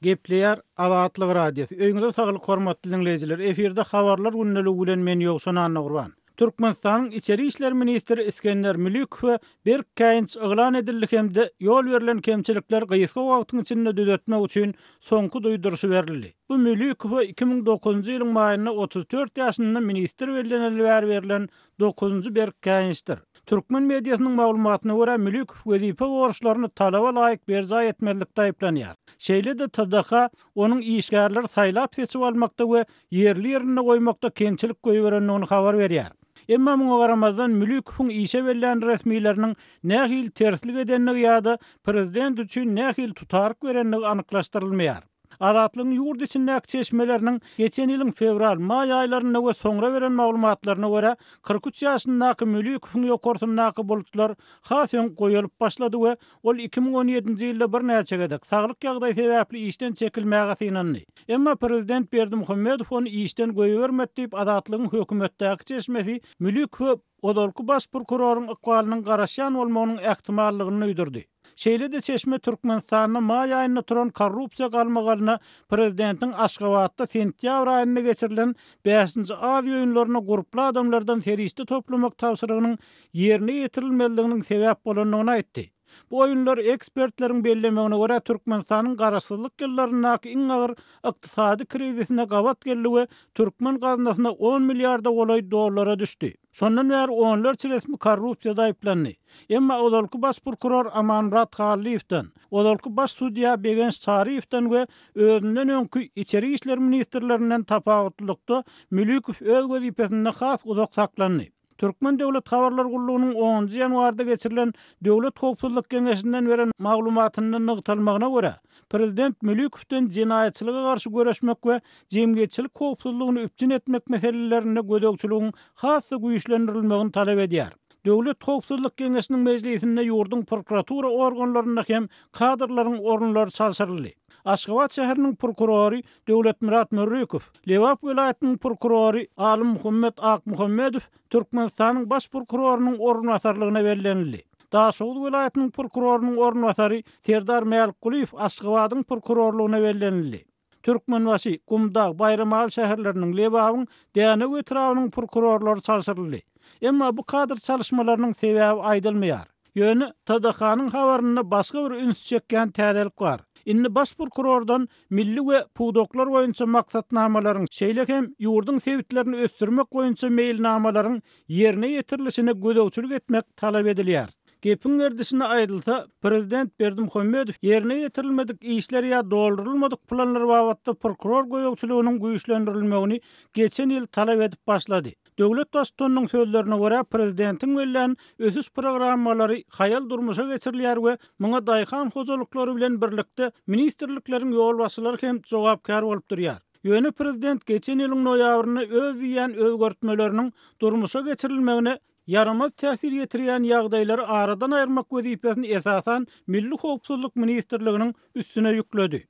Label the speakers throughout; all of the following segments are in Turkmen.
Speaker 1: Gepleýär Azatlyk Radiosy. Öýüňize saglyk hormatly diňleýjiler. Efirde habarlar gündeligi bilen men Ýowşan Annagurban. Türkmenistanyň Içeri işler ministri Isgender Mülikowe berk käýinç yglan edildi hem-de ýol berlen kemçilikleri gysga wagtyň içinde düzetmek üçin soňky duýduryşy berildi. Bu Mülikowe 2009-njy ýylyň maýynda 34 ýaşynda ministr belleneli bäri berlen dokuzynjy berk käýinçdir. Türkmen mediasynyň maglumatyna görä, Mülikow wezipe borçlaryny talaba laýyk berjaý etmezlikde aýyplanýar. Şeýle-de TDH onuň işgärleri saýlap-seçip almakda we ýerli-ýerinde goýmakda kemçilik goýberendigini habar berýär. Emma muňa garamazdan, Mülikowyň işe bellän resmileriniň nähili terslik edendigi ýa-da prezident üçin nähili tutaryk berendigi anyklaşdyrylmaýar. Azatlygyň ýurt içindäki çeşmeleriniň geçen ýylyň fewral, maý aýlarynda we soňra beren maglumatlaryna görä, 43 ýaşyndaky Mülikowyň ýokarsyndaky bulutlar has öň goýalyp başlady we ol 2017-nji ýylda birnäçe gezek, saglyk ýagdaýy sebäpli işden çekilmäge synandy. Emma prezident Berdimuhamedow ony işden goýbermedi diýip, Azatlygyň hökümetdäki çeşmesi Mülikowe ozalky baş prokuroryň ykbalynyň garaşýan bolmagynyň ähtimallygyny duýdurdy. Şeýle-de çeşme Türkmenistanda maý aýynda turan korrupsiýa galmagalyna prezidentiň Aşgabatda sentýabr aýynda geçirilen Bäşinji Aziýa oýunlaryna gurply adamlardan serişde toplamak tabşyrygynyň ýerine ýetirilmezliginiň sebäp bolandygyny aýtdy. Bu oýunlar ekspertleriň bellemegine görä Türkmenistanyň garaşsyzlyk ýyllaryndaky iň agyr ykdysady krizisine gabat geldi we türkmen gaznasyna on milliarda golaý dollara düşdi. Şondan bäri onlarça resmi korrupsiýada aýyplandy. Emma ozalky baş prokuror Amanmyrat Hallyýewden, ozalky baş sudýa Begenç Çaryýewden we özünden öňki içeri işler ministrlerinden tapawutlylykda Mülikow öz wezipesinde has uzak saklandy. Türkmen döwlet habarlar gullugynyň onunjy ýanwarda geçirilen Döwlet howpsuzlyk geňeşinden beren maglumatynda nygtalmagyna görä, prezident Mülükowdan jenaýatçylyga garşy göreşmek we jemgyýetçilik howpsuzlygyny üpjün etmek meselelerinde gözegçiligiň has-da güýçlendirilmegini talap edýär. Döwlet howpsuzlyk geňeşiniň mejlisinde ýurduň prokuratura organlarynda hem kadrlaryň orunlary çalşyryldy. Aşgabat şäheriniň prokurory Döwletmyrat Mürrükow, Lebap welaýatynyň prokurory Alymmuhammet Akmuhammedow Türkmenistanyň Baş prokurorynyň orunbasarlygyna bellenildi. Daşoguz welaýatynyň prokurorynyň orunbasary Serdar Mälikgulyýew Aşgabadyň prokurorlygyna bellenildi. Türkmenbaşy, Gumdag, Baýramaly şäherleriniň, Lebabyň Dänew etrabynyň prokurorlary çalşyryldy. Emma bu kadr çalyşmalarynyň sebäbi aýdylmaýar. Ýöne TDH-nyň habarynda başga bir üns çekýän täzelik bar. Indi baş prokurordan milli we pudaklar boýunça maksatnamalaryň, şeýle hem ýurduň sebitlerini ösdürmek boýunça meýilnamalaryň ýerine ýetirilişine gözegçilik etmek talap edilýär. Gepiň gerdişine aýdylsa, prezident Berdimuhamedow ýerine ýetirilmedik işler ýa doldurylmadyk planlar babatda prokuror gözegçiliginiň güýçlendirilmegini geçen ýyl talap edip başlady. Döwlet Baştutanynyň sözlerine görä, prezidentiň bellän ösüş programmalary haýal durmuşa geçirilýär we muňa daýhan hojalyklary bilen birlikde ministrlikleriň ýolbaşçylary hem jogapkär bolup durýar. Ýöne prezident geçen ýylyň noýabrynda öz diýýän özgertmeleriniň durmuşa geçirilmegine ýaramaz täsir ýetirýän ýagdaýlary aradan aýyrmak wezipesini esasan Milli howpsuzlyk ministrliginiň üstüne ýükledi.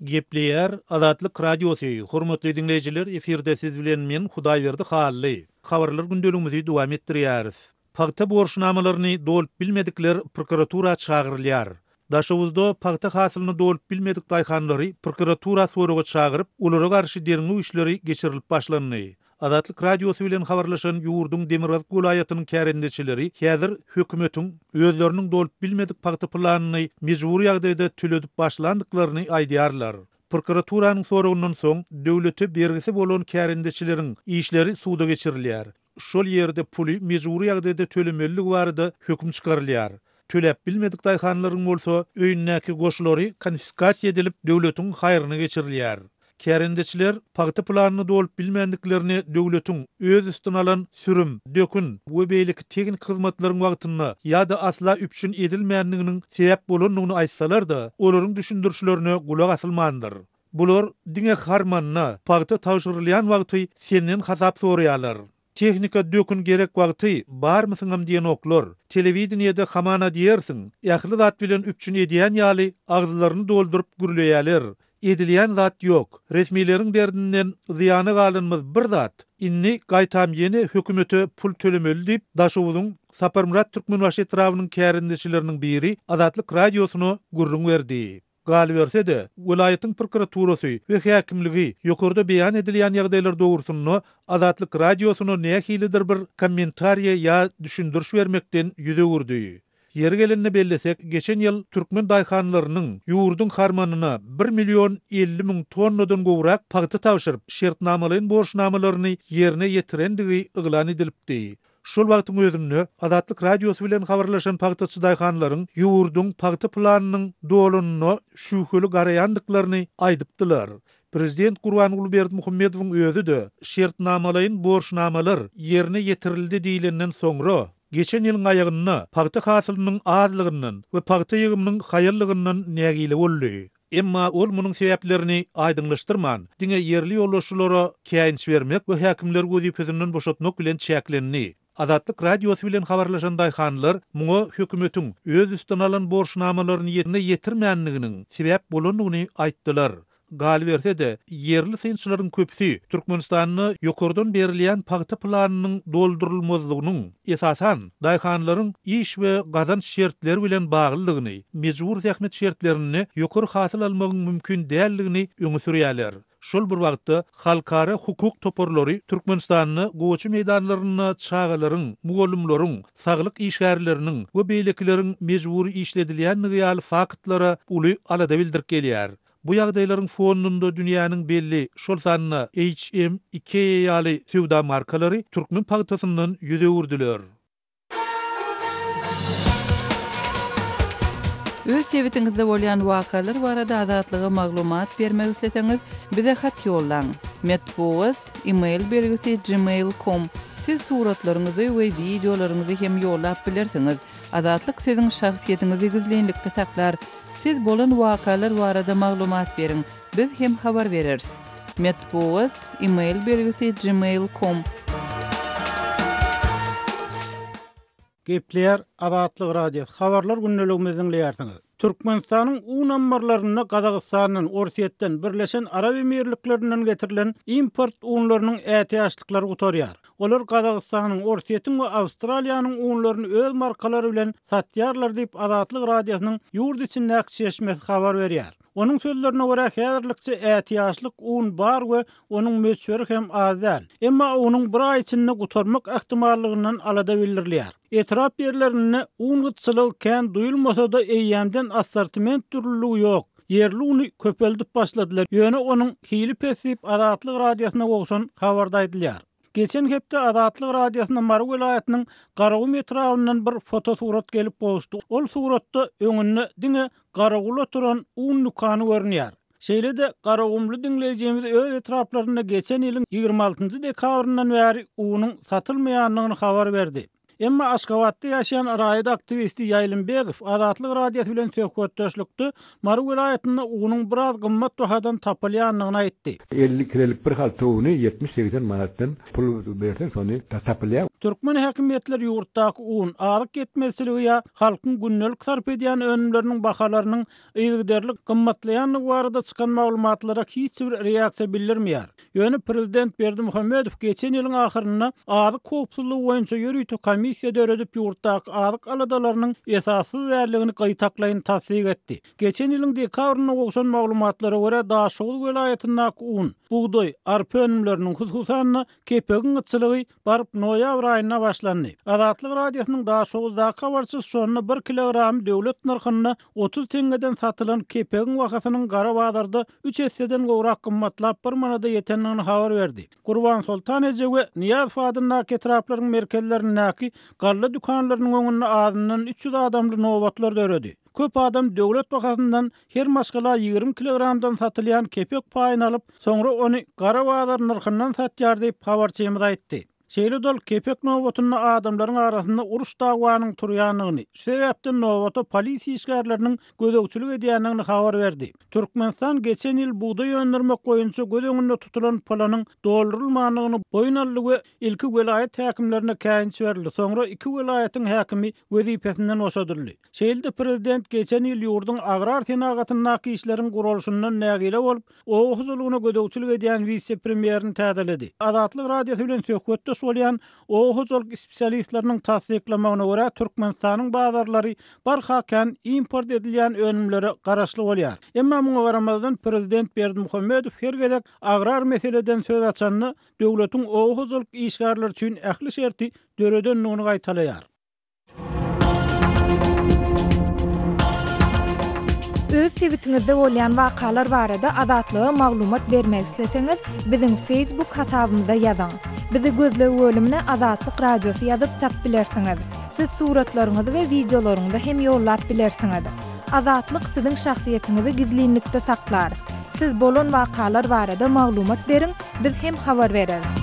Speaker 2: Gepleýär Azatlyk Radiosy, Hormatly diňleýjiler, efirde siz bilen men Hudaýberdi Hally. Habarlar gündeligimizi dowam etdirýäris. Pagta borçnamalaryny dolup bilmedikler prokuratura çagyrylýar. Daşoguzda pagta hasylyny dolup bilmedik daýhanlary prokuratura soraga çagyryp, olara garşy derňew işleri geçirilip başlandy. Azatlyk Radiosy bilen habarlaşan ýurduň demirgazyk welaýatynyň kärendeçileri häzir hökümetiň özleriniň dolup bilmedik pagta planyny mejbury ýagdaýda töledip başlandyklaryny aýdýarlar. Prokuraturanyň soragyndan soň, döwlete bergisi bolan kärendeçileriň işleri suda geçirilýär. Şol ýerde puly mejbury ýagdaýda tölemeliligi barada höküm çykarylýar. Töläp bilmedik daýhanlaryň bolsa öýündäki goşlary konfiskasiýa edilip, döwletiň haýryna geçirilýär. Kärendeçiler pagta planyny dolup bilmändiklerini döwletiň öz üstüne alan sürüm, dökün we beýleki tehniki hyzmatlaryň wagtynda ýa-da asla üpjün edilmändiginiň sebäp bolandygyny aýtsalar-da, olaryň düşündirişlerine gulak asylmandyr. Bular diňe harmanda, pagta tabşyrylýan wagty senden hasap soraýarlar. Tehnika dökün gerek wagty barmysyňam diýenoklar. Telewideniýede hamana diýersiň, ähli zat bilen üpjün edýän ýaly agyzlaryny dolduryp gürleýäler. Edilýän zat ýok. Resmileriň derdinden zyýana galanymyz bir zat, indi gaýtam ýene hökümete pul tölemeli diýip, Daşoguzyň. Saparmyrat Türkmenbaşy etrabynyň kärendeçileriniň biri Azatlyk Radiosyna gürrüň berdi. Galyberse-de, welaýatyň prokuraturasy we häkimligi ýokarda beýan edilýän ýagdaýlar dogrusynda Azatlyk Radiosyna nähilidir bir kommentariýa ýa düşündiriş bermekden ýüz öwürdi. Ýeri gelende bellesek, geçen ýyl türkmen daýhanlarynyň ýurduň harmanyna bir million 50 müň tonnadan gowrak pagta tabşyryp, şertnamalaýyn borçnamalaryny ýerine ýetirendigi yglan edilipdi. Şol wagtyň özünde, Azatlyk Radiosy bilen habarlaşan pagtaçy daýhanlaryň ýurduň pagta planynyň dolanyna şübheli garaýandyklaryny aýdypdylar. Prezident Gurbanguly Berdimuhamedowyň özi-de şertnamalaýyn borçnamalar ýerine ýetirildi diýlenden soňra, geçen ýylyň aýagynda pagta hasylynyň azlygyndan we pagta ýygymynyň haýallygyndan nägile boldy. Emma ol munuň sebäplerini aýdyňlaşdyrman, diňe ýerli ýolbaşçylara käýinç bermek we häkimleri wezipesinden boşatmak bilen çäklendi. Azatlyk Radiosy bilen habarlaşan daýhanlar muňa hökümetiň öz üstüne alan borçnamalaryny ýerine ýetirmändiginiň sebäp bolandygyny aýtdylar. Galyberse-de, ýerli synçylaryň köpüsi Türkmenistanda ýokardan berilýän pagta planynyň doldurylmazlygynyň, esasan, daýhanlaryň iş we gazanç şertleri bilen baglydygyny, mejbury zähmet şertlerinde ýokary hasyl almagyň mümkin däldigini öňe sürýärler. Şol bir wagtda, halkara hukuk toparlary Türkmenistanda gowaça meýdanlarynda çagalaryň, mugallymlaryň, saglyk işgärleriniň we beýlekileriň mejbury işledilýändigi ýaly faktlara uly alada bildirip gelýär. Bu ýagdaýlaryň fonunda dünýäniň belli, şol sanda H&M, Ikea ýaly söwda markalary türkmen pagtasyndan ýüz öwürdiler.
Speaker 3: Öz sebitiňizde bolýan wakalar barada Azatlyga maglumat bermek isleseňiz, bize hat ýollaň. Metbugat, e-mail belgisi gmail com. Siz suratlaryňyzy we wideolaryňyzy hem ýollap bilersiňiz. Azatlyk siziň şahsyýetiňizi gizlinlikde saklar. Siz bolan wakalar barada maglumat beriň, biz hem habar bereris. Metbugat, e-mail belgisi gmail com.
Speaker 1: Gepleýär Azatlyk Radiosy, Habarlar gündeligimizi diňleýärsiňiz. Türkmenistanyň un ammarlarynda Gazagystandan, Orsýetden, Birleşen Arap Emirliklerinden getirilen import unlarynyň ätiýaçlyklary gutarýar. Olar Gazagystanyň, Orsýetiň we Awstraliýanyň unlaryny öz markalary bilen satýarlar diýip, Azatlyk Radiosynyň ýurt içindäki çeşmesi habar berýär. Onuň sözlerine görä, häzirlikçe ätiýaçlyk un bar we onuň möçberi hem az däl. Emma unuň bir aý içinde gutarmak ähtimallygyndan alada bildirilýär. Etrap ýerlerinde un gytçylygy kän duýulmasa-da, eýýämden assortiment dürlüligi ýok. Ýerli uny köpeldip başladylar, ýöne onuň hili pes diýip, Azatlyk Radiosyna gowşan habarda aýdylýar. Geçen hepde Azatlyk Radiosyna Mary welaýatynyň Garagum etrabyndan bir fotosurat gelip gowuşdy. Ol suratda öňünde diňe garawul oturan un dükany görünýär. Şeýle-de, garagumly diňleýjimiz öz etraplarynda geçen ýylyň 26 dekabryndan bäri unuň satylmaýandygyny habar berdi. Emma Aşgabatda ýaşaýan raýat aktiwisti Ýaýlym Begow Azatlyk Radiosy bilen söhbetdeşlikde Mary welaýatynda unuň biraz gymmat bahadan tapylýandygyny aýtdy.
Speaker 4: 50 kilelik bir halta uny ýetmiş-segsen manatdan pul berseň şony tapylýar.
Speaker 1: Türkmen häkimiýetleri ýurtdaky un, azyk ýetmezçiligi ýa halkyň gündelik sarp edýän önümleriniň bahalarynyň yzygiderli gymmatlaýandygy barada çykan maglumatlara hiç bir reaksiýa bildirmeýär. Ýöne prezident Berdimuhamedow geçen ýylyň ahyrynda azyk howpsuzlygy boýunça ýörite komissiýa döredip ýurtdaky azyk aladalarynyň esassyz däldigini gytaklaýyn tassyk etdi. Geçen ýylyň dekabrynda gowşan maglumatlara görä, Daşoguz welaýatyndaky un, bugdaý, arpa önümleriniň, hususan-da, kepegiň gytçylygy baryp noýabr aýynda başlandy. Azatlyk Radiosynyň Daşoguzdaky habarçysy şonda bir kilogramy döwlet nyrhynda 30 teňňeden satylan kepegiň bahasynyň gara bazarda üç esseden gowrak gymmatlap bir manada ýetendigini habar berdi. Gurbansoltan eje we Nyýazow adyndaky etraplaryň merkezlerindäki galla dükanlarynyň öňünde azyndan 300 adamly nobatlar döredi. Köp adam döwlet bahasyndan her maşgala 20 kilogramdan satylýan kepek paýyny alyp, soňra ony gara bazar nyrhyndan satýar diýip, habarçymyz aýtdy. Şeýle-de ol kepek nobatynda adamlaryň arasynda uruş-dawanyň turýandygyny, şu sebäpden nobata polisiýa işgärleriniň gözegçilik edýändigini habar berdi. Türkmenistan geçen ýyl bugdaý öndürmek boýunça göz öňünde tutulan planyň doldurylmandygyny boýun aldy we ilki welaýat häkimlerine käýinç berildi, soňra iki welaýatyň häkimi wezipesinden boşadyldy. Şeýle-de prezident geçen ýyl ýurduň agrar senagatyndaky işleriň guralyşyndan nägile bolup, oba hojalygyna gözegçilik edýän wise-premýerini täzeledi. Azatlyk Radiosy bilen söhbetdeş. bolýan oba hojalyk spesialistleriniň tassyklamagyna görä, Türkmenistanyň bazarlary barha kän import edilýän önümlere garaşly bolýar. Emma muňa garamazdan, prezident Berdimuhamedow her gezek agrar meseleden söz açanda, döwletiň oba hojalyk işgärleri üçin ähli şerti döredendigini gaýtalaýar.
Speaker 5: Öz sebitiňizde bolýan wakalar barada Azatlyga maglumat bermek isleseňiz, biziň Facebook hasabymyza ýazyň. Bizi gözleg bölümine Azatlyk Radiosy ýazyp tap bilersiňiz. Siz suratlaryňyzy we wideolaryňyzy hem ýollap bilersiňiz. Azatlyk siziň şahsyýetiňizi gizlinlikde saklar. Siz bolan wakalar barada maglumat beriň, biz hem habar bereris.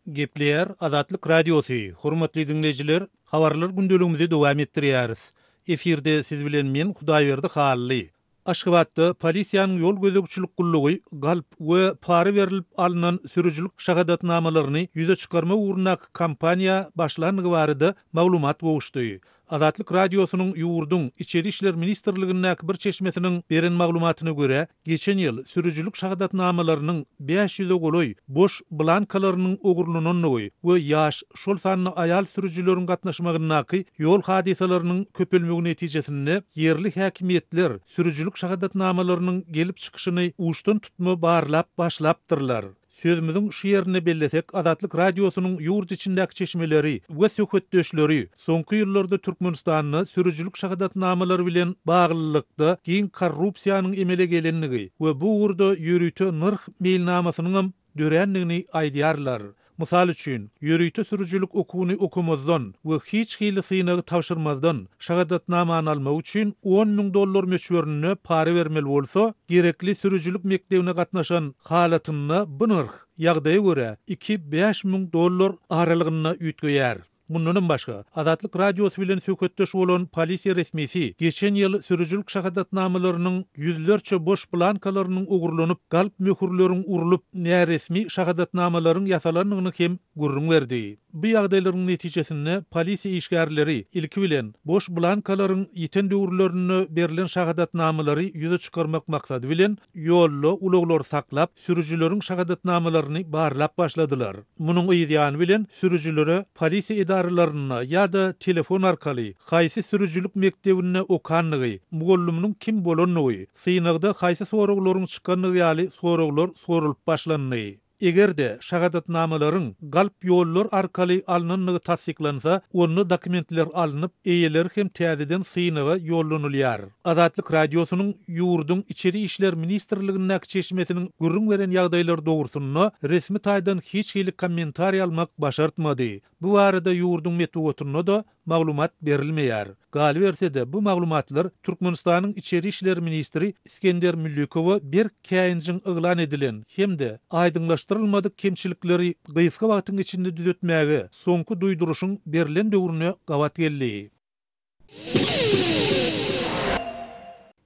Speaker 2: Gepleýär Azatlyk Radiosy, Hormatly diňleýjiler, habarlar gündeligimizi dowam etdirýäris. Efirde siz bilen men Hudaýberdi Hally. Aşgabatda polisiýanyň ýol gözegçilik gullugy galp we para berlip alnan sürüjilik şahadatnamalaryny ýüze çykarmak ugrundaky kampaniýa başlandygy barada maglumat gowuşdy. Azatlyk Radiosynyň ýurduň Içeri işler ministrligindäki bir çeşmesiniň beren maglumatyna görä, geçen ýyl sürüjilik şahadatnamalarynyň 500-e golaý boş blankalarynyň ogurlanandygy we ýaş, şol sanda aýal sürüjileriň gatnaşmagyndaky ýol hadysalarynyň köpelmegi netijesinde ýerli häkimiýetler sürüjilik şahadatnamalarynyň gelip çykyşyny uçdan-tutma barlap başlapdyrlar. Sözümiziň şu ýerinde bellesek, Azatlyk Radiosynyň ýurt içindäki çeşmeleri we söhbetdeşleri soňky ýyllarda Türkmenistanda sürüjilik şahadatnamalary bilen baglylykda giň korrupsiýanyň emele gelendigi we bu ugurda ýörite nyrh meýilnamasynyňam dörändigini aýdýarlar. Mysal üçin, ýörite sürüjilik okuwyny okamazdan we hiç hili synagy tabşyrmazdan şahadatnamany almak üçin 10,000 dollar möçberinde para bermeli bolsa, gerekli sürüjilik mekdebine gatnaşan halatynda bu nyrh, ýagdaýa görä, iki-bäş müň dollar aralygynda üýtgeýär. Mundanam başga, Azatlyk Radiosy bilen söhbetdeş bolan polisiýa resmisi geçen ýyl sürüjilik şahadatnamalarynyň ýüzlerçe boş blankalarynyň ogurlanyp, galp möhürleriň urlup, näresmi şahadatnamalaryň ýasalandygyny hem gürrüň berdi. Bu ýagdaýlaryň netijesinde polisiýa işgärleri, ilki bilen, boş blankalaryň ýiten döwürlerinde berlen şahadatnamalary ýüze çykarmak maksady bilen, ýolda ulaglary saklap, sürüjileriň şahadatnamalaryny barlap başladylar. Munuň yz ýany bilen sürüjilere polisiýa edaralarynda ýa-da telefon arkaly haýsy sürüjilik mekdebinde okandygy, mugallymynyň kim bolandygy, synagda haýsy soraglaryň çykandygy ýaly soraglar soralyp başlandy. Eger-de şahadatnamalaryň galp ýollar arkaly alnandygy tassyklansa, onda dokumentler alnyp, eýeleri hem täzeden synaga ýollanylýar. Azatlyk Radiosynyň ýurduň Içeri işler ministrligindäki çeşmesiniň gürrüň beren ýagdaýlary dogrusynda resmi taýdan hiç hili kommentariý almak başartmady. Bu barada ýurduň metbugatynda-da maglumat berilmeýär. Galyberse-de, bu maglumatlar Türkmenistanyň içeri işler ministri Isgender Müllikowa berk käýinjiň yglan edilen hem-de aýdyňlaşdyrylmadyk kemçilikleri gysga wagtyň içinde düzetmäge soňky duýduryşyň berlen döwrüne gabat geldi.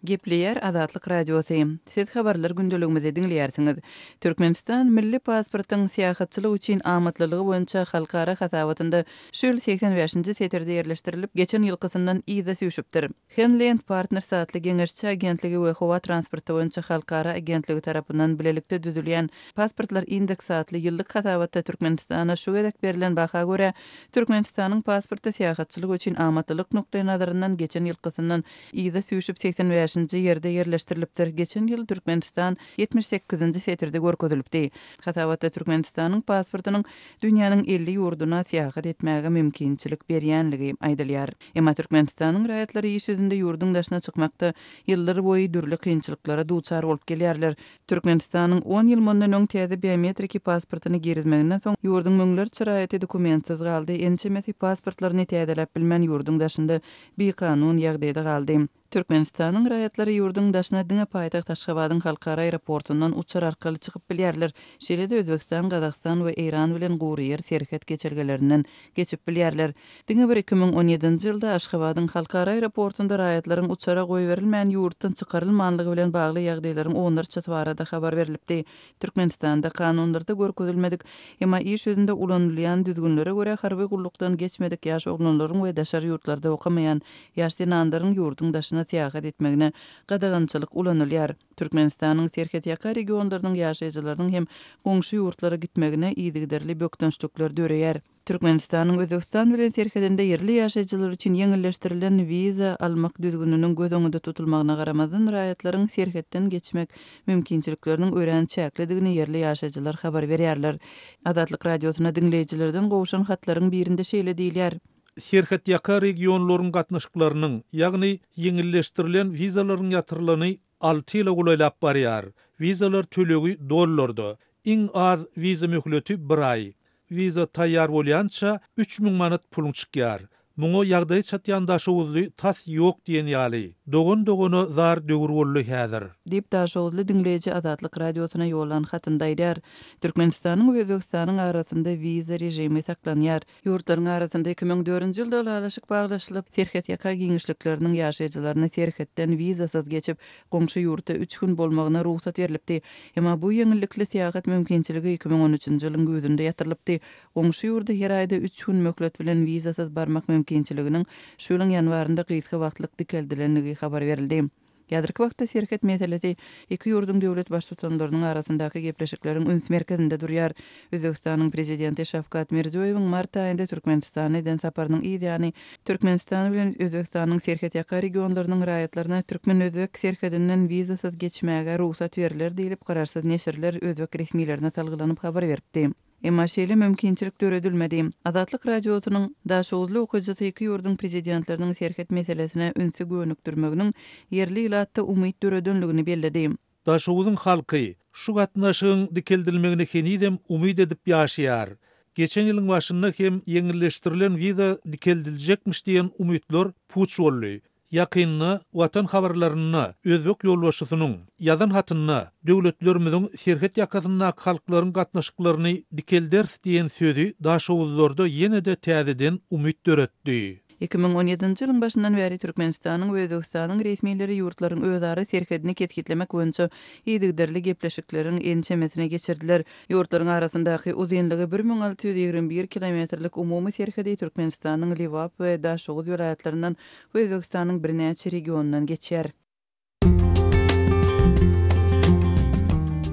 Speaker 3: Gepleýär Azatlyk Radiosy. Siz habarlar gündeligimizi diňleýärsiňiz. Türkmenistan milli pasportyň syýahatçylyk üçin amatlylygy boýunça halkara hasabatynda şu ýyl 85-nji setirde ýerleşdirilip, geçen ýylkysyndan yza süýşüpdir. Henley and Partners atly geňeşçi agentligi we howa transporty boýunça halkara agentligi tarapyndan bilelikde düzülýän Pasportlar indeksi atly ýyllyk hasabatda Türkmenistana şu gezek berlen baha görä, Türkmenistanyň pasporty syýahatçylyk üçin amatlylyk nukdaýnazaryndan geçen ýylkysyndan yza süýşüp 85-nji ýerde ýerleşdirilipdir. Geçen ýyl Türkmenistan 78-nji setirde görkezilipdi. Hasabatda Türkmenistanyň pasportynyň dünýäniň 50 ýurduna syýahat etmäge mümkinçilik berýänligi aýdylýar. Emma Türkmenistanyň raýatlary iş ýüzünde ýurduň daşyna çykmakda ýyllar boýy dürli kynçylyklara duçar bolup gelýärler. Türkmenistanyň on ýyl mundan öň täze biometriki pasportyny girizmeginden soň, ýurduň müňlerçe raýaty dokumentsiz galdy, ençemesi pasportlaryny täzeläp bilmän ýurduň daşynda bikanun ýagdaýda galdy. Türkmenistanyň raýatlary ýurduň daşyna diňe paýtagt Aşgabadyň halkara aeroportundan uçar arkaly çykyp bilýärler. Şeýle-de Özbegistan, Gazagystan we Eýran bilen gury ýer serhet geçelgelerinden geçip bilýärler. Diňe bir 2017-nji ýylda Aşgabadyň halkara aeroportunda raýatlaryň uçara goýberilmän ýurtdan çykarylmanlygy bilen bagly ýagdaýlaryň onlarçasy barada habar berlipdi. Türkmenistanda kanunlarda görkezilmedik, emma iş ýüzünde ulanylýan düzgünlere görä harby gullukdan geçmedik ýaş oglanlaryň we daşary ýurtlarda okamaýan ýaş zenanlaryň ýurduň daşyna. Özbegistana syýahat etmegine gadagançylyk ulanylýar. Türkmenistanyň serhetýaka regionlarynyň ýaşaýjylarynyň hem goňşy ýurtlara gitmegine yzygiderli bökdençlikler döreýär. Türkmenistanyň Özbegistan bilen serhedinde ýerli ýaşaýjylar üçin ýeňilleşdirilen wiza almak düzgüniniň göz öňünde tutulmagyna garamazdan, raýatlaryň serhetden geçmek mümkinçilikleriniň örän çäklidigini ýerli ýaşaýjylar habar berýärler. Azatlyk Radiosyna diňleýjilerden gowşan hatlaryň birinde şeýle diýilýär.
Speaker 2: Serhetýaka regionlaryň gatnaşyklarynyň, ýagny ýeňilleşdirilen wizalaryň ýatyrylany alty ýyla golaýlap barýar. Wizalar tölegi dollarda. Iň az wiza möhleti bir aý. Wiza taýýar bolýança 3000 manat puluň çykýar. Muňa ýagdaýy çatýan daşoguzly tas ýok diýen ýaly. Dogan-dogana zar döwür boldy häzir.
Speaker 3: Diýip, daşoguzly diňleýji Azatlyk Radiosyna ýollan hatynda aýdýar. Türkmenistanyň we Özbegistanyň arasynda wiza režimi saklanýar. Ýurtlaryň arasynda 2004-nji ýylda ylalaşyk baglaşylyp, serhetýaka giňişlikleriniň ýaşaýjylaryna serhetden wizasyz geçip, goňşy ýurtda üç gün bolmagyna rugsat berlipdi. Emma bu ýeňillikli syýahat mümkinçiligi 2013-nji ýylyň güýzünde ýatyrylypdy. Goňşy ýurda her aýda üç gün möhlet bilen wizasyz barmak mümkinçiliginiň şu ýylyň ýanwarynda gysga wagtlyk dikeldilendigi habar berildi. Häzirki wagtda serhet meselesi iki ýurduň döwlet Baştutanlarynyň arasyndaky gepleşikleriň üns merkezinde durýar. Özbegistanyň Prezidenti Şawkat Mirziýoýewiň mart aýynda Türkmenistana eden saparynyň yz ýany, Türkmenistan bilen Özbegistanyň serhetýaka regionlarynyň raýatlaryna türkmen-özbek serhedinden wizasyz geçmäge rugsat berler diýlip, garaşsyz neşirler özbek resmilerine salgylanyp habar beripdi. Emma şeýle mümkinçilik döredilmedi. Azatlyk Radiosynyň daşoguzly okyjysy iki ýurduň prezidentleriniň serhet meselesine ünsi gönükdirmeginiň ýerli ilatda umyt döredenligini belledi.
Speaker 2: Daşoguzyň halky şu gatnaşygyň dikeldilmegine henizem umyt edip ýaşaýar. Geçen ýylyň başynda hem ýeňilleşdirilen wiza dikeldiljekmiş diýen umytlar puç boldy. Ýakynda Watan habarlarynda özbek ýolbaşçysynyň ýazan hatynda döwletlerimiziň serhet ýakasyndaky halklaryň gatnaşyklaryny dikelderis diýen sözi daşoguzlarda ýene-de täzeden umyt döretdi.
Speaker 3: 2017-nji ýylyň başyndan bäri Türkmenistanyň we Özbegistanyň resmileri ýurtlaryň özara serhedini kesgitlemek boýunça yzygiderli gepleşikleriň ençemesini geçirdiler. Ýurtlaryň arasyndaky uzynlygy 1621 kilometrlik umumy serhedi Türkmenistanyň Lebap we Daşoguz welaýatlaryndan we Özbegistanyň birnäçe regionyndan geçýär.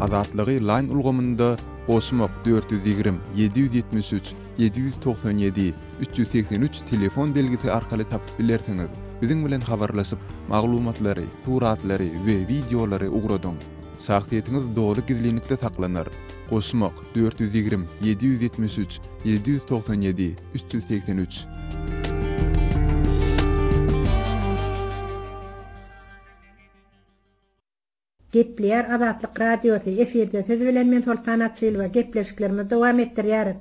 Speaker 6: Azatlygy Line ulgamynda goşmak 420 773 797 383 telefon belgisi arkaly tapyp bilersiňiz. Biziň bilen habarlaşyp, maglumatlary, suratlary we wideolary ugradyň. Şahsyýetiňiz doly gizlinlikde saklanar. Goşmak, 420, 773, 797, 383.
Speaker 7: Gepleýär Azatlyk Radiosy, efirde siz bilen men Soltan Açylowa, gepleşiklerimizi dowam etdirýäris.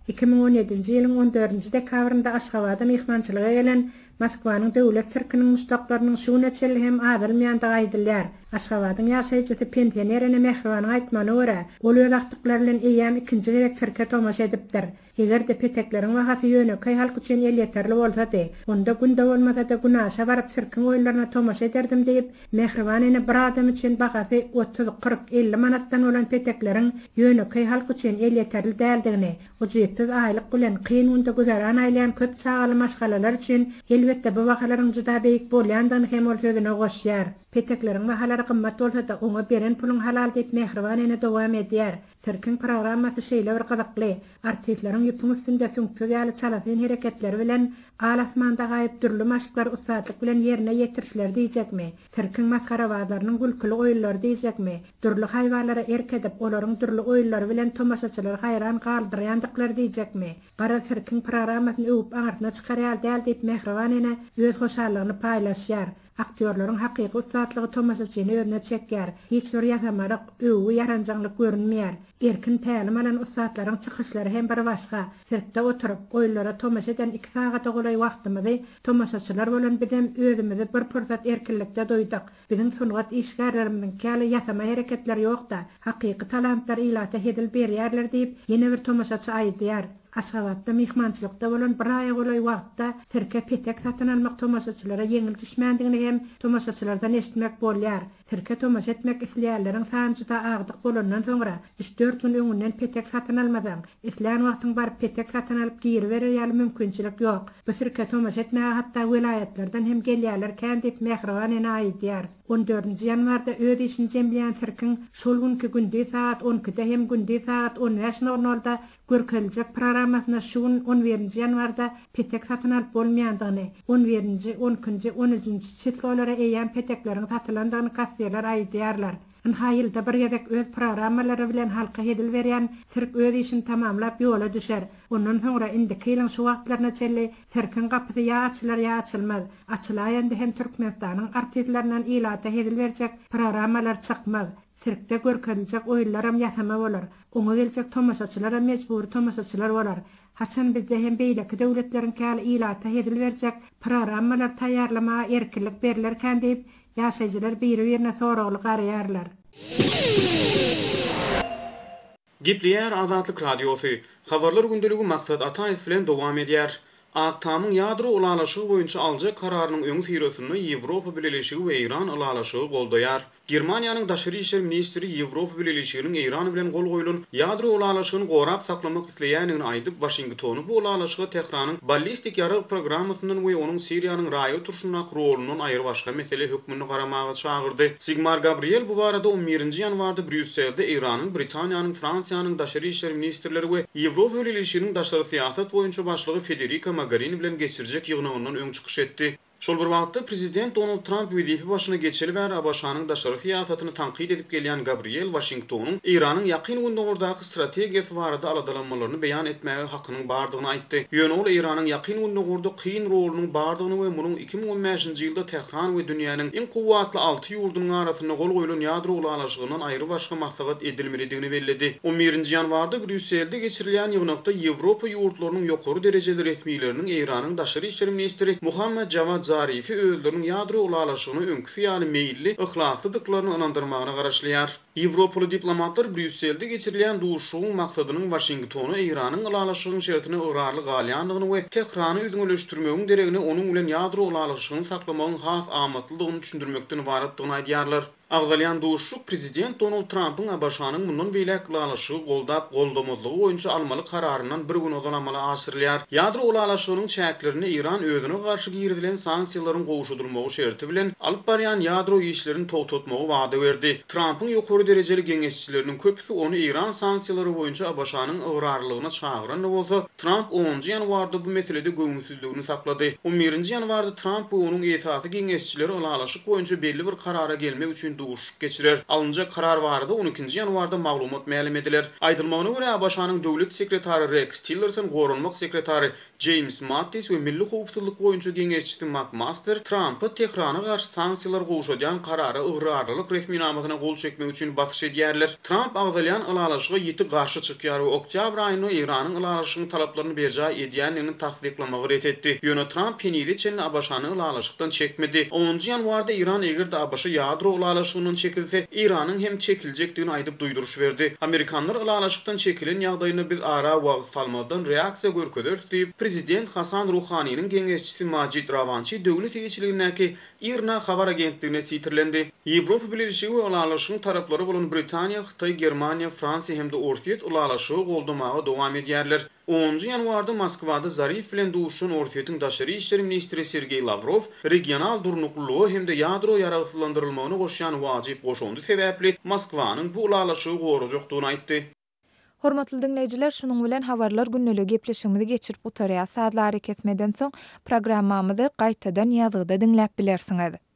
Speaker 7: 2017-nji ýylyň on dördünji dekabrynda Aşgabada myhmançylyga gelen Moskwanyň döwlet sirkiniň muşdaklarynyň şu güne çenli hem azalmaýandygy aýdylýar. Aşgabadyň ýaşaýjysy pensioner ene Mähribanyň aýtmagyna görä, ol öz agtyklary bilen eýýäm ikinji gezek sirke tomaşa edipdir. Eger-de petekleriň bahasy ýönekeý halk üçin elýeterli bolsady, onda günde bolmasa-da günaşa baryp sirkiň oýunlaryna tomaşa ederdim diýip, Mähriban ene bir adam üçin bahasy 30, 40, 50 manatdan bolan petekleriň ýönekeý halk üçin elýeterli däldigini, ujypsyz aýlyk bilen kyn günde güzeran aýlaýan köp çagaly maşgalalar üçin elbetde bu bahalaryň juda beýik bolýandygyny hem ol sözüne goşýar. Petekleriň bahalary gymmat bolsa-da, oňa beren puluň halal diýip Mähriban ene dowam edýär. Sirkiň programmasy şeýle bir gyzykly. Artistleriň ýüpüň üstünde süňksüz ýaly çalasyn hereketleri bilen al asmanda gaýyp dürli maşklary ussatlyk bilen ýerine ýetirişleri diýjekmi, sirkiň masgarabazlarynyň gülküli oýunlary diýjekmi, dürli haýwanlara erk edip, olaryň dürli oýunlary bilen tomaşaçylary haýran galdyrýandyklary diýjekmi, garaz sirkiň programmasyny öwüp aňyrsyna çykar ýaly däl diýip Mähriban ene öz hoşallygyny paýlaşýar. Aktýorlaryň hakyky ussatlygy tomaşaçyny özüne çekýär. Hiç bir ýasamalyk, öwgi, ýaranjaňlyk görünmeýär. Erkin tälim alan ussatlaryň çykyşlary hem bir başga. Sirkde oturyp, oýunlara tomaşa eden iki sagada golaý wagtymyzy tomaşaçylar bolan bizem özümizi bir pursat erkinlikde duýduk. Biziň sungat işgärlerimiziňki ýaly ýasama hereketler ýok-da, hakyky talantlar ilata hezil berýärler diýip, ýene bir tomaşaçy aýdýar. Aşgabatda myhmançylykda bolan bir aýa golaý wagtda sirke petek satyn almak tomaşaçylara ýeňil düşmändigini hem tomaşaçylardan eşitmek bolýar. Sirke tomaşa etmek isleýänleriň sany juda agdyk bolandan soňra, üç-dört gün öňünden petek satyn almasaň, islän wagtyň baryp petek satyn alyp giriberer ýaly mümkinçilik ýok. Bu sirke tomaşa etmäge hatda welaýatlardan hem gelýärler kän diýip Mähriban ene aýdýar. On dördünji ýanwarda öz işini jemleýän sirkiň şol günki gündiz sagat on ikide hem gündiz sagat on bäş nol nolda Görkeziljek programmasyna şu gün on birinji ýanwarda petek satyn alyp bolmaýandygyny, on birinji, on ikinji, on üçünji çislolara eýýäm petekleriň satylandygyny kassirler aýdýarlar. Ynha ýylda bir gezek öz programmalary bilen halka hezil berýän sirk öz işini tamamlap ýola düşer. Ondan soňra indiki ýylyň şu wagtlaryna çenli sirkiň gapysy ýa açylar ýa açylmaz. Açylaýanda hem Türkmenistanyň artistlerinden ilata hezil berjek programmalar çykmaz. Sirkde görkeziljek oýunlaram ýasama bolar. Oňa geljek tomaşaçylaram mejbury tomaşaçylar bolar. Haçan bizde hem beýleki döwletleriňki ýaly ilata hezil berjek programmalar taýýarlamaga erkinlik berlerkän diýip, ýaşaýjylar biri-birine soragly garaýarlar.
Speaker 8: Gepleýär Azatlyk Radiosy. Habarlar gündeligi Maksat Ataýew bilen dowam edýär. Ak Tamyň ýadro ylalaşygy boýunça aljak kararynyň öňüsyrasynda Ýewropa Bileleşigi we Eýran ylalaşygy goldaýar. Germaniýanyň daşary işler ministri Ýewropa Bileleşiginiň Eýran bilen gol goýlan ýadro ylalaşygyny gorap saklamak isleýändigini aýdyp, Waşingtony bu ylalaşyga Tähranyň ballistik ýarag programmasyndan we onuň Siriýanyň raýat urşundaky rolundan aýrybaşga mesele hökmünde garamaga çagyrdy. Sigmar Gabriel bu barada on birinji ýanwarda Brýusselde Eýranyň, Britaniýanyň, Fransiýanyň daşary işler ministrleri we Ýewropa Bileleşiginiň daşary syýasat boýunça başlygy Federika Mogerini bilen geçirjek ýygnagyndan öň çykyş etdi. Şol bir wagtda, prezident Donald Tramp wezipe başyna geçeli bäri ABŞ-nyň daşary syýasatyny tankyt edip gelýän Gabriel Waşingtonyň Eýranyň Ýakyn Gündogardaky strategiýasy barada aladalanmalaryny beýan etmäge hakynyň bardygyny aýtdy. Ýöne ol Eýranyň Ýakyn Gündogarda kyn rolunyň bardygyny we munuň 2015-nji ýylda Tähran we dünýäniň iň kuwwatly alty ýurdunyň arasynda gol goýlan ýadro ylalaşygyndan aýrybaşga maslahat edilmelidigini belledi. On birinji ýanwarda Brýusselde geçirilýän ýygnakda Ýewropa ýurtlarynyň ýokary derejeli resmileriniň Eýranyň daşary işler ministri Muhammad Jawad Zarifi özleriniň ýadro ylalaşygyna öňküsi ýaly meýilli, yhlaslydyklaryny ynandyrmagyna garaşylýar. Ýewropaly diplomatlar Brýusselde geçirilýän duşuşygyň maksadynyň Waşingtona Eýranyň ylalaşygyň şertine ygrarly galýandygyny we Tährany üzňeleşdirmegiň deregine onuň bilen ýadro ylalaşygyny saklamagyň has amatlydygyny düşündirmekden ybaratdygyny aýdýarlar. Agzalýan duşuşyk prezident Donald Trampyň ABŞ-nyň mundan beýläk ylalaşygy goldap-goldamazlygy boýunça almaly kararyndan bir gün ozal amala aşyrylýar. Ýadro ylalaşygynyň çäklerinde Eýran özüne garşy girizilen sanksiýalaryň gowşadylmagy şerti bilen alyp barýan ýadro işlerini togtatmagy wada berdi. Trampyň ýokary derejeli geňeşçileriniň köpüsi ony Eýran sanksiýalary boýunça ABŞ-nyň ygrarlylygyna çagyran-da bolsa, Tramp onunjy ýanwarda bu meselede göwünsizligini saklady. On birinji ýanwarda Tramp we onuň esasy geňeşçileri ylalaşyk boýunça belli bir karara gelmek üçin duşuşyk geçirer. Alynjak karar barada on ikinji ýanwarda maglumat mälim ediler. Aýdylmagyna görä, ABŞ-nyň döwlet sekretary Reks Tillerson, goranmak sekretary Jeýms Mattis we milli howpsuzlyk boýunça geňeşçisi Makmaster Trampa Tährana garşy sanksiýalary gowşadýan karara ygrarlylyk resminamasyna gol çekmek üçin basyş edýärler. Tramp agzalýan ylalaşyga ýiti garşy çykýar we oktýabr aýynda Eýranyň ylalaşygyň talaplaryny berjaý edýändigini tassyklamagy ret etdi. Ýöne Tramp henize çenli ABŞ-ny ylalaşykdan çekmedi. Onunjy ýanwarda Eýran eger-de ABŞ ýadro ylalaşygyndan çekilse, Eýranyň hem çekiljekdigini aýdyp duýduryş berdi. Amerikanlar ylalaşykdan çekilen ýagdaýynda biz ara wagt salmazdan reaksiýa görkezeris diýip, prezident Hasan Ruhaniniň geňeşçisi Majid Rawançi döwlet eýeçiligindäki IRNA habar agentligine sitirlendi. Ýewropa Bileleşigi we ylalaşygyň taraplary bolan Britaniýa, Hytaý, Germaniýa, Fransiýa hem-de Orsýet ylalaşygy goldamaga dowam edýärler. Onunjy ýanwarda Moskwada Zarif bilen duşuşan Orsýetiň daşary işler ministri Sergeý Lawrow regional durnuklylyga hem-de ýadro ýaragsyzlandyrylmagyna goşýan wajyp goşandy sebäpli Moskwanyň bu ylalaşygy gorajakdygyny aýtdy.
Speaker 5: Hormatly diňleýjiler, şunuň bilen Habarlar gündeligi gepleşigimizi geçirip gutarýas. Sazly arakesmeden soň programmamyzy gaýtadan ýazgyda diňläp bilersiňiz.